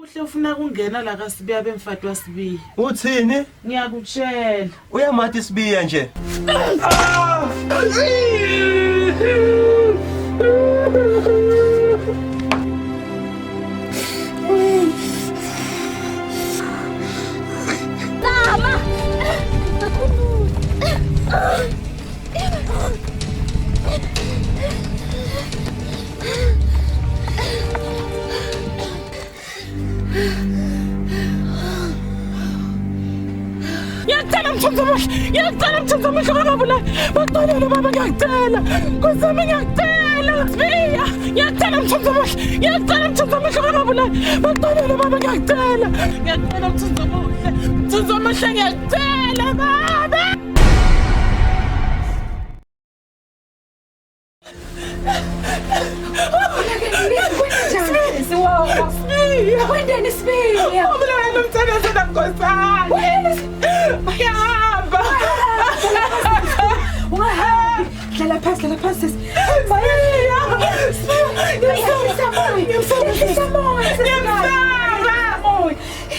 Buhle ufuna kungena la kaSibiya bemfati waSibiya. Uthini? Ngiyakutshela. Uyamati Sibiya nje. Baba! Ngiyacela mthunzi omuhle, ngiyacela mthunzi omuhle ungababulali. Baxolele baba ngiyacela. Nkosi yami ngiyacela. Sibiya, ngiyacela mthunzi omuhle, ngiyacela mthunzi omuhle ungababulali. Baxolele baba ngiyacela. Ngiyacela mthunzi omuhle, mthunzi omuhle ngiyacela baba. Wendeni Sibiya. Ubulala umthandazo nankosana. Ngiyahamba. Ungahambi. Hlala phansi, hlala phansi sisi. Sibiya. Yehlisa moya. Yehlisa moya. Ngiyamsaba. Moya.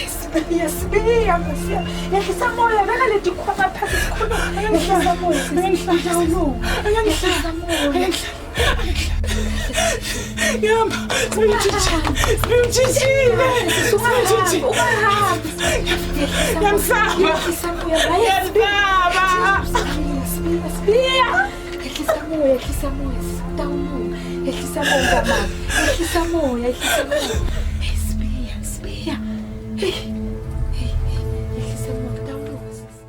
Sibiya, Sibiya, Sibiya. Yehlisa moya, beka leti khwama phansi sikhulu. Yehlisa moya. Sisi. Yehlisa moya. Ngiyahamba. Sibimtshitshile. Sibimtshitshile. Sibimtshitshile. Ungahambi. Ngiyamsaba. Yehlisa moya. Ngiyamsaba. Sibiya, Sibiya. Yehlisa moya, yehlisa moya. Sitawulunga. Yehlisa moya mama. Yehlisa moya, yehlisa moya. Hey Sibiya, Sibiya. Hey. Hey, hey. Yehlisa moya, kutawulunga sisi.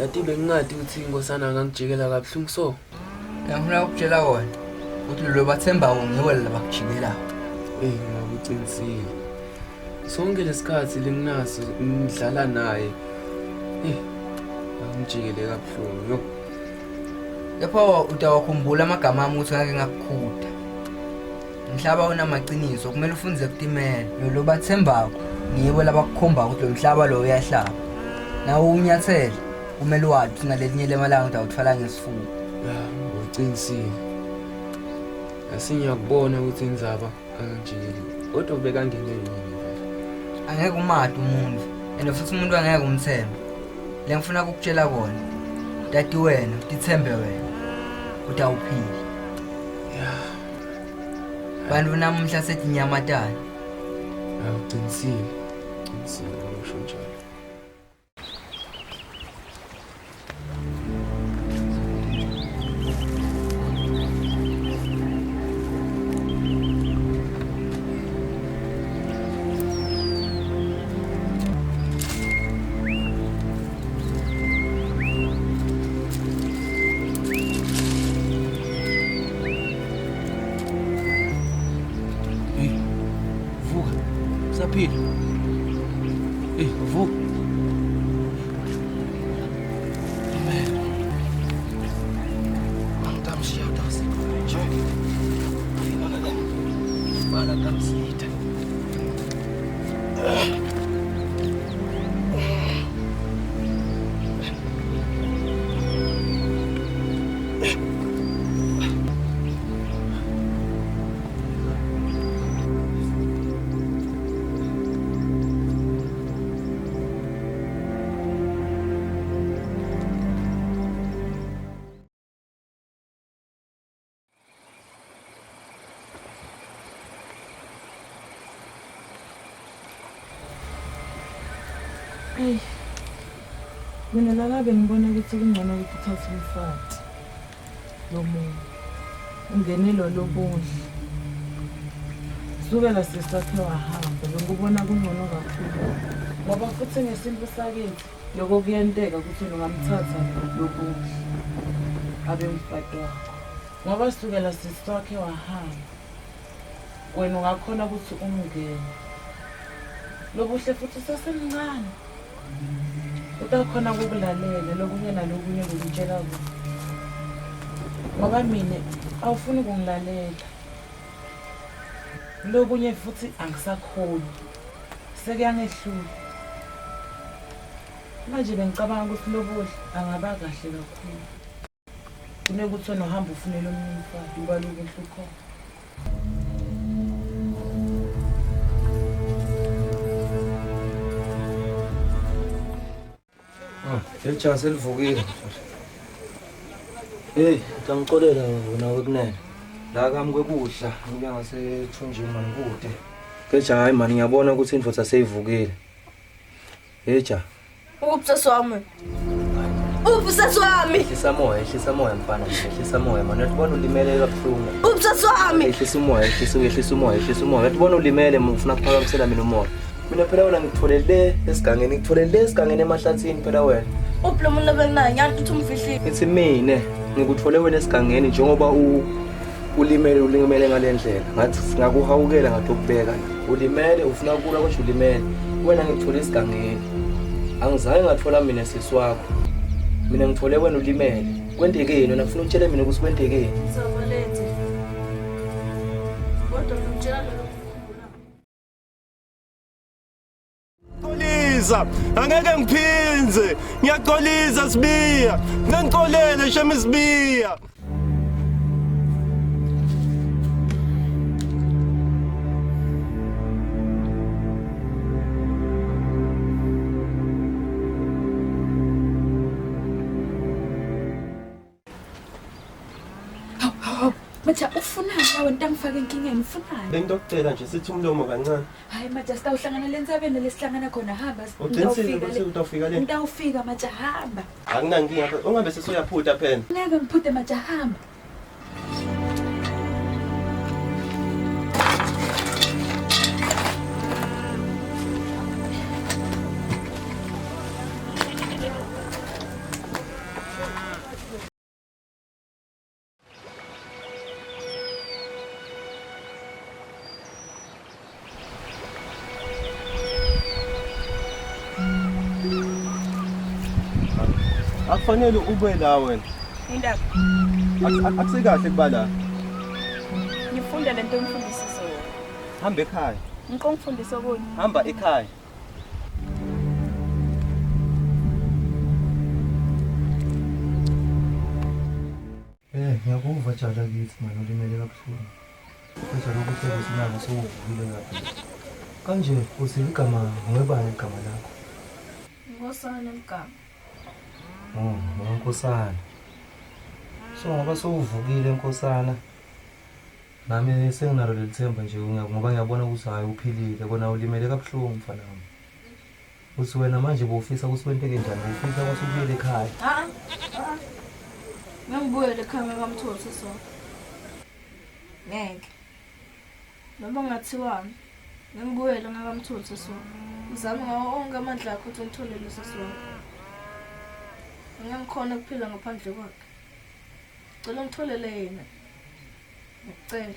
Yati bengingadi ukuthi inkosana angangijikela kabuhlungu so. Ngifuna ukutshela wona ukuthi lo bathembako ngiwo labakujikelayo. Eh ngakuqinisile. Sonke lesikhathi lenginaso ngidlala naye. Eh angijikele kabuhlungu yo. Kepha utawakhumbula amagama ami ukuthi ngake ngakukhuda. Mhlaba unamaqiniso kumele ufunze kutimela. Lo lobathembako ngibo labakukhombako ukuthi lo mhlaba lo uyahlaba. Nawe unyathele kumele wazi ukuthi ngalelinye lemalanga utawutfwala ngesifuba. Ya uqinisile. Asingiyakubona ukuthi indzaba angijikeli. Kodwa bekangene yini vele? Angeke umade umuntu and futhi umuntu angeke umthembe. Le ngifuna ukukutshela kona. Tati wena, utithembe wena. Utawuphila. Ya. Bantu namuhla sethi nyamatana. Awuqinisile. Qinisile usho njalo. Hey, vuka. Usaphila. Hey, vuka. Amen. Angitamshiya utawusikhona nje. Fika la. Bala tamsitha. Ey. Mina lana bengibona ukuthi kungcono ukuthi uthathe umfati lomunye ungene lolo buhle. Sukela sisakhe wahamba bengikubona kungcono kakhulu. Ngoba futhi ngesintu sakithi lokho kuyenteka ukuthi ungamthatha lobuhle abe umfati wakho. Ngoba sukela sisakhe wahamba wena ungakhona ukuthi umngene. Lobuhle futhi usasemncane. Utakhona ukukulalela lokunye nalokunye ngikutshela kona. Ngoba mina awufuni ukungilalela. Lokunye futhi angisakhoni. Sekuyangehlula. Manje bengicabanga ukuthi lobuhle angaba kahle kakhulu. Kunokuthi wena uhambe ufunele omunye umfati uba lobuhle ukhona. Leli jaha selivukile. Hey, ngicela wena wekunene. La kami kwekudla ngibuya ngasethunjini mani kude. Keja hayi mani ngiyabona ukuthi indvodza seyivukile. Hey ja. Uphi sesi wami? Uphi sesi wami? Ehlisa moya, ehlisa moya mfana, ehlisa moya mani. Uyatibona ulimele kabuhlungu. Uphi sesi wami? Ehlisa umoya, ehlisa ehlisa umoya, ehlisa umoya. Uyatibona ulimele ufuna kuphakamisela mina umoya. Mina phela wena ngikuthole le esigangeni, ngikuthole le esigangeni emahlathini phela wena. Uphi lo muntu obenginaye? Ngiyazi ukuthi umfihlile. Ngithi mina ngikuthole wena esigangeni njengoba ulimele ulimele ngale ndlela. Ngathi singakuhawukela ngathi ukubeka la. Ulimele ufuna ukulwa kodwa ulimele. Wena ngikuthole esigangeni. Angizange ngathola mina sisi wakho. Mina ngithole wena ulimele. Kwentekeni wena ufuna utshele mina ukuthi kwentekeni? Ngizobalethe. Kodwa ngimtshela lokho. Xolisa, angeke ngiphinze. Ngiyaxolisa Sibiya. Ngixolele shame Sibiya. Hawu hawu. Maja ufunani nawe ntangifaka enkingeni ufunani? Bengitokucela nje sithi umlomo kancane. Hayi Maja sitawuhlangana le ntsabeni lesihlangana khona hamba. Uqinisile ukuthi utawufika le? Ngitawufika Maja hamba. Akunankinga ungabe sesuyaphuta phela. Ngeke ngiphute Maja hamba. Akufanele ube la wena. Indaba. Akusikahle kuba la. Ngifunda lento omfundisi zona. Hamba ekhaya. Ngiqo ngifundise okunye. Hamba ekhaya. Ngiyakuva jala kithi mani ulimele kabuhlungu. Kodwa lokhu uhlelo sinako sewuvukile kabi. Kanje uthi igama ngwebani igama lakho? Nkosana igama. Oh, Nkosana. So ngoba sewuvukile Nkosana. Nami senginalo leli themba nje ngoba ngiyabona ukuthi hayi uphilile kona ulimele kabuhlungu mfana wami. Uthi wena manje bowufisa ukuthi wenteke njani? Bowufisa ukuthi ubuyele ekhaya? Ngangibuyele ekhaya ngamthola sisi. Ngeke. Noma ngathiwani, ngangibuyele ngakamtholi sisi. Uzame ngawo onke amandla akho ukuthi ungitholele sisi wami. Ngikhona ukuphila ngaphandle kwakhe. Cela ungitholele yena. Ngikucela.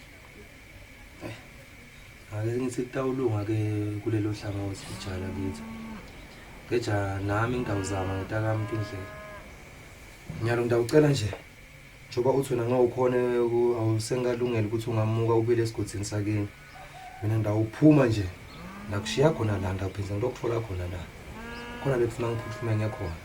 Ake ngithi kutawulunga ke kulelo hlangothi lijala kithi. Keja nami ngidawuzama ngitakami indlela. Nyalo ngidawucela nje. Njengoba uthi wena ngawukhona awusengalungela ukuthi ungamuka ubuyele esigodini sakini. Mina ngidawuphuma nje. Nakushiya khona la ndawuphinza ngitokuthola khona la. Khona bekufuna ngiphuthume ngiyakhona.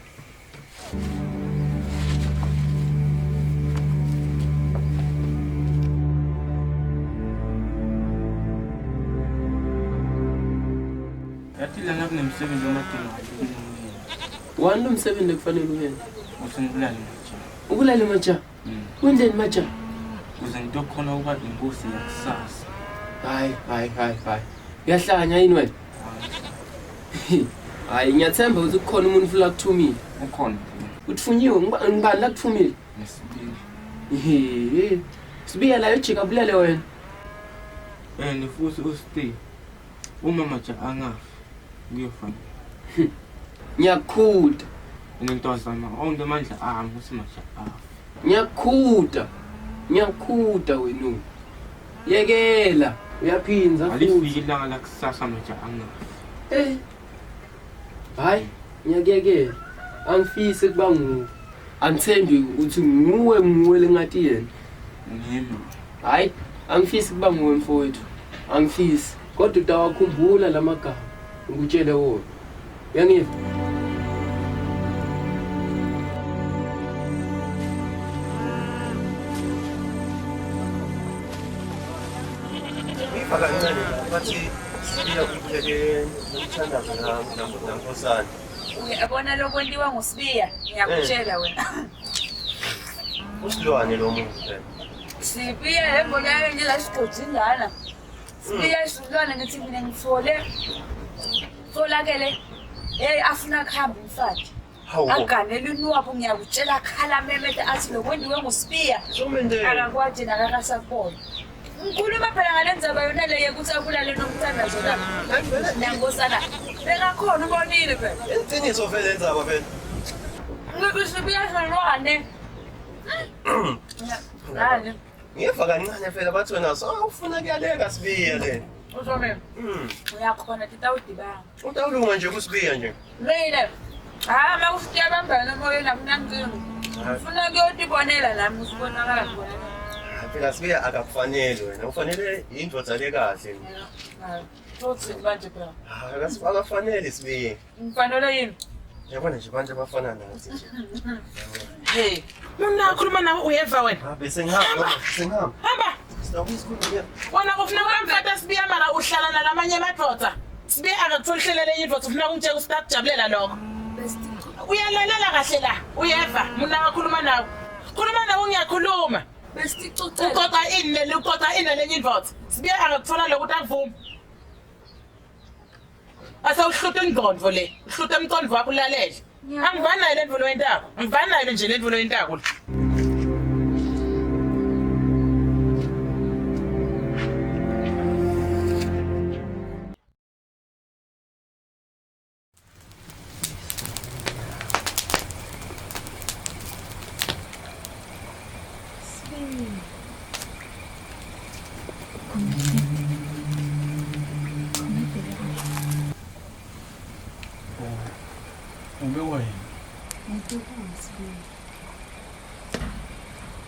Yathi lana kunemsebenzi omadinga. Wani lo msebenzi ekufanele uyenze? Uthi ngibulale maja. Ubulale maja? Wenzeni maja? Ukuze ngitokhona ukuba inkosi yakusasa. Hayi, hayi, hayi, hayi. Uyahlanya yini wena? Hayi ngiyathemba ukuthi kukhona umuntu la kuthumile. Ukhona. Utfunyiwe ngibani la kuthumile? Nesibili. Ehe. Sibiya la ejika bulele wena. And futhi usithe uma maja angafi kuyofana. Ngiyakhuda. Ngintozama onke amandla ami ukuthi maja afe. Ngiyakhuda. Ngiyakhuda wena. Yekela uyaphinza futhi. Alifiki ilanga lakusasa maja angafi. Eh. Hayi ngiyakuyekela. Angifisi kuba nguwe. Angithembi ukuthi nguwe lengathi yena. Ngimi. Hayi angifisi kuba nguwe mfowethu. Angifisi. Kodwa utawakhumbula lamagama ngikutshele wona. Uyangiva? Ngiva kancane bathi sibiya kubulele umthandazo nankosana. Uyabona lokwentiwa nguSibiya, ngiyakutshela wena. Usilwane lo muntu phela. Sibiya embona nje la sigodini lana. Sibiya isilwane ngithi mina ngithole. Tholakele. Hey afuna kuhamba umfati. Aganele unwapho ngiyakutshela khala memete athi lokwentiwe nguSibiya. Akakwathi nakakasakubona. Ngikhuluma phela ngale ndzaba yona le yokuthi abulale nomthandazo la. Nankosana. Bekakhona ubonile phela. Iqiniso vele ndzaba vele. Ngikusibiya silwane. Nani? Ngiva kancane phela bathi wena so ufuna kuyaleka Sibiya le. Usho mina. Uyakhona titawudibanga. Utawulunga nje kuSibiya nje. Mina. Ah, makusiya bambana emoyeni akunankinga. Ufuna kuyotibonela nami usibonakala ngibonela. Phela Sibiya akakufanele wena, ufanele indoda le kahle. Futhi manje phela. Akafanele Sibiya. Ngifanele yini? Yabona nje abantu abafana nathi nje. Hey, mina ngikhuluma nawe uyeva wena. Bese ngihamba, sengihamba. Hamba. Sitawusikhuluma. Wena ufuna ukumfata Sibiya mara uhlala nalamanye amadoda. Sibiya akakuthola lenye indoda ufuna ukungitshela ukuthi akujabulela lokho. Uyalalela kahle la, uyeva. Mina ngakhuluma nawe. Khuluma nawe ngiyakhuluma. Uxoxa ini uxoxa ini lenye indoda. Sibiya akakuthola lokho ukuthi akuvumi. Asewuhluta ingqondo le, uhluta umqondo wakho ulalele. Angivani nayo le ndvulo yentako. Angivani nayo nje le ndvulo yentako. Ube wena.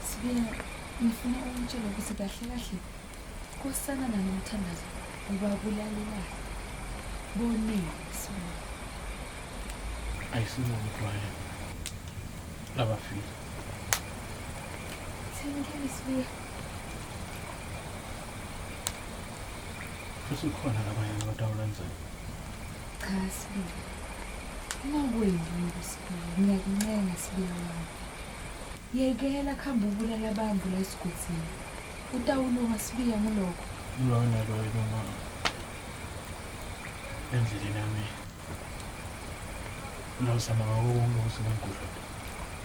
Sibiya, ngifuna ukutshela ukuthi kahle kahle kosana nanomthandazo ubabulalelana. Bonile Sibiya. Ayisibo Brian. Labafile. Thini Sibiya? Futhi khona labanye abatawulandzela. Cha Sibiya. Ungakwenzi lokhu Sibiya, ngiyakuncenga Sibiya wami. Yekela kuhamba ubulala abantu la esigodini. Utawulunga Sibiya ngulokho. Loyo naloyo noma endleleni yami. Lawuzama ngako konke ukuthi ngigudle.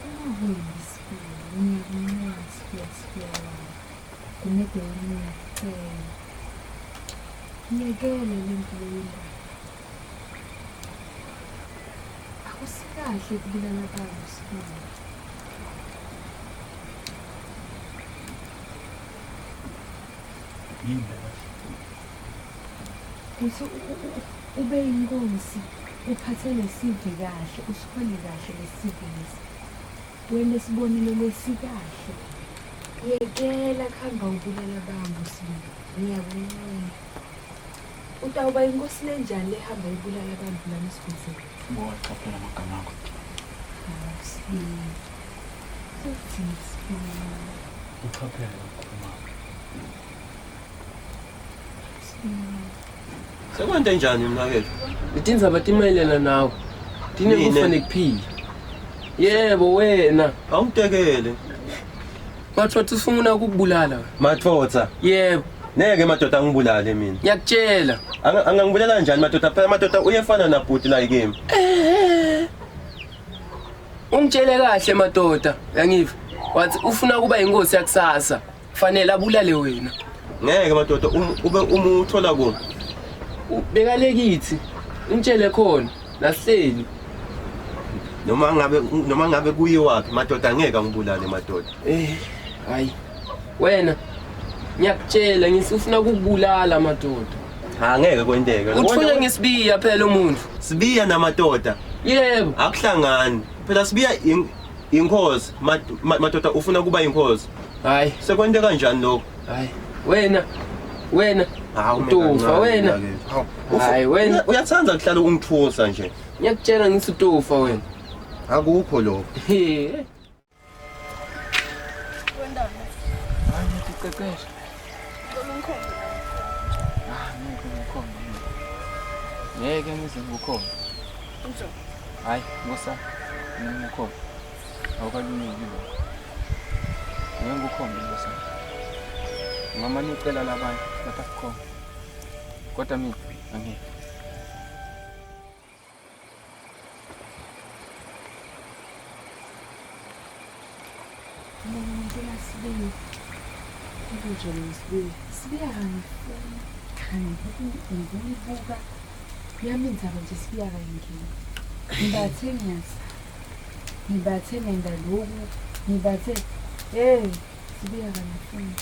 Ungakwenzi Sibiya, ngiyakuncenga Sibiya, Sibiya wami. Gumede wami ngiyakucela. Yekela le mpilo yendaba. Akusikahle ukubulala abantu Sibiya. Yini le kahle? Kuthi ube yinkosi, uphathe lesive kahle, usihole kahle lesive lesi. Wena sibonelo lesikahle. Yekela kuhamba ubulala abantu Sibiya, ngiyakuncenga. Utawuba inkosi lenjani lehamba ibulala abantu lana esigodini? Bowaqaphela amagama akho. Hawu Sibiya. Uthini Sibiya? Uqaphele ukukhuluma. Sekwente njani mnakethu? Letindzaba timayelana nawe. Tinekufa nekuphila. Yebo wena. Awungitekele. Mathotha ufuna ukukubulala. Mathotha. Yebo. Neke madoda angibulale mina. Ngiyakutshela. Angangibulala kanjani madoda? Phela madoda uyefana nabhuti la kimi. Ungitshele kahle madoda, uyangiva? Wathi ufuna kuba inkosi yakusasa. Fanele abulale wena. Ngeke madoda ube umuthola ku. Bekale kithi. Ungitshele khona nasihleli. Noma ngabe kuyiwaphi madoda angeke angibulale madoda. Hayi. Wena ngiyakutshela ngithi ufuna ukukubulala madoda. Ha ngeke kwenteke. Uthunywe ngesibiya phela umuntu. Sibiya namadoda. Yebo. Akuhlangani. Phela sibiya inkosi madoda ufuna kuba inkosi. Hayi. Sekwente kanjani lokho? Hayi. Wena. Wena. Utofa wena. Hayi wena. Uyathanda kuhlala ungithusa nje. Ngiyakutshela ngithi utofa wena. Akukho lokho. Hayi ngiyaqeqesha. Ngeke ngikhombe. Ngeke ngize ngikukhombe. Hayi ngosa ngikukhombe. Awukalungile lokho. Ngeke ngikukhombe ngosa. Ngamane ucela labanye batakukhomba. Kodwa mina angeke. Ngicela Sibiya. Kunjani Sibiya? Sibiya kangifuni. Ngikuyibuka. Yami indzaba nje Sibiya kangingeni. Ngibathe ngiyasa. Ngibathe ngenda lokhu. Ngibathe hey Sibiya kangifuni.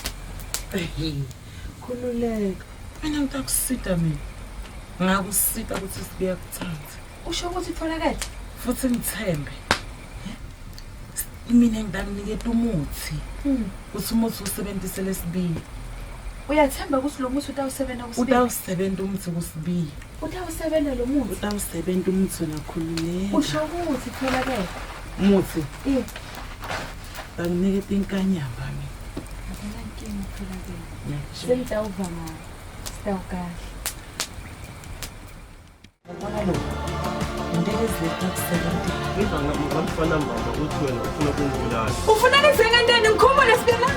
Khululeka. Mina ngitakusita mina. Ngakusita ukuthi Sibiya kuthanda. Usho ukuthi tholakele? Futhi ngithembe. Mina ngidakuniketa umuthi. Uthi umuthi usebenzise lesibili. Uyathemba ukuthi lo muthi utawusebenza kusibili? Utawusebenza umuthi kusibili. Utawusebenza lo muthi? Utawusebenza umuthi wena khululeka. Usho ukuthi tholakele? Umuthi. Banginiketa inkanyamba mina. Akunankinga tholakele. Sengitawuva ngayo. Sitawukahle. Ngiva ngamfana mbamba uthi wena ufuna ukungibulala. Ufuna ngize ngenteni ngikhumule sibili.